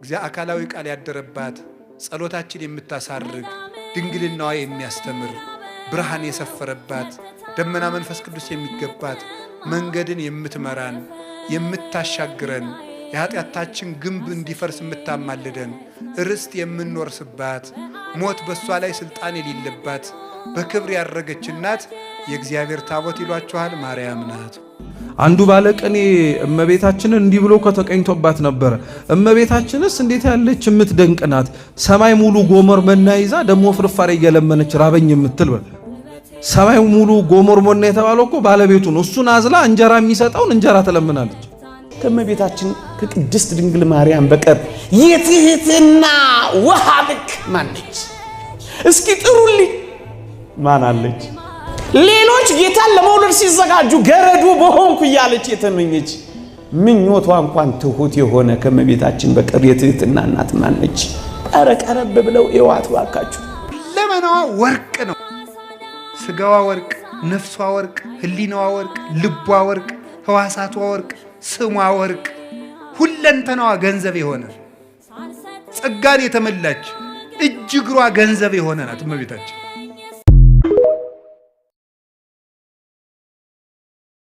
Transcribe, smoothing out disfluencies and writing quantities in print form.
እግዚአ አካላዊ ቃል ያደረባት፣ ጸሎታችን የምታሳርግ፣ ድንግልናዋ የሚያስተምር፣ ብርሃን የሰፈረባት፣ ደመና መንፈስ ቅዱስ የሚገባት፣ መንገድን የምትመራን፣ የምታሻግረን፣ የኃጢአታችን ግንብ እንዲፈርስ የምታማልደን፣ ርስት የምንወርስባት፣ ሞት በእሷ ላይ ስልጣን የሌለባት፣ በክብር ያረገች እናት የእግዚአብሔር ታቦት ይሏችኋል ማርያም ናት። አንዱ ባለቅኔ እመቤታችንን እንዲህ ብሎ ከተቀኝቶባት ነበረ። እመቤታችንስ እንዴት ያለች የምትደንቅ ናት! ሰማይ ሙሉ ጎሞር መና ይዛ ደግሞ ፍርፋሬ እየለመነች ራበኝ የምትል። ሰማይ ሙሉ ጎሞር መና የተባለው እኮ ባለቤቱ ነው። እሱን አዝላ እንጀራ የሚሰጠውን እንጀራ ትለምናለች። ከእመቤታችን ከቅድስት ድንግል ማርያም በቀር የትህትና ውሃ ልክ ማነች? እስኪ ጥሩልኝ፣ ማን አለች? ሌሎች ጌታን ለመውለድ ሲዘጋጁ ገረዱ በሆንኩ እያለች የተመኘች፣ ምኞቷ እንኳን ትሁት የሆነ፣ ከእመቤታችን በቀር የትህትና እናት ማነች? ኧረ ቀረብ ብለው እዩዋት ባካችሁ። ለመናዋ ወርቅ ነው። ስጋዋ ወርቅ፣ ነፍሷ ወርቅ፣ ህሊናዋ ወርቅ፣ ልቧ ወርቅ፣ ህዋሳቷ ወርቅ፣ ስሟ ወርቅ፣ ሁለንተናዋ ገንዘብ የሆነ፣ ጸጋን የተመላች፣ እጅ እግሯ ገንዘብ የሆነ ናት እመቤታችን።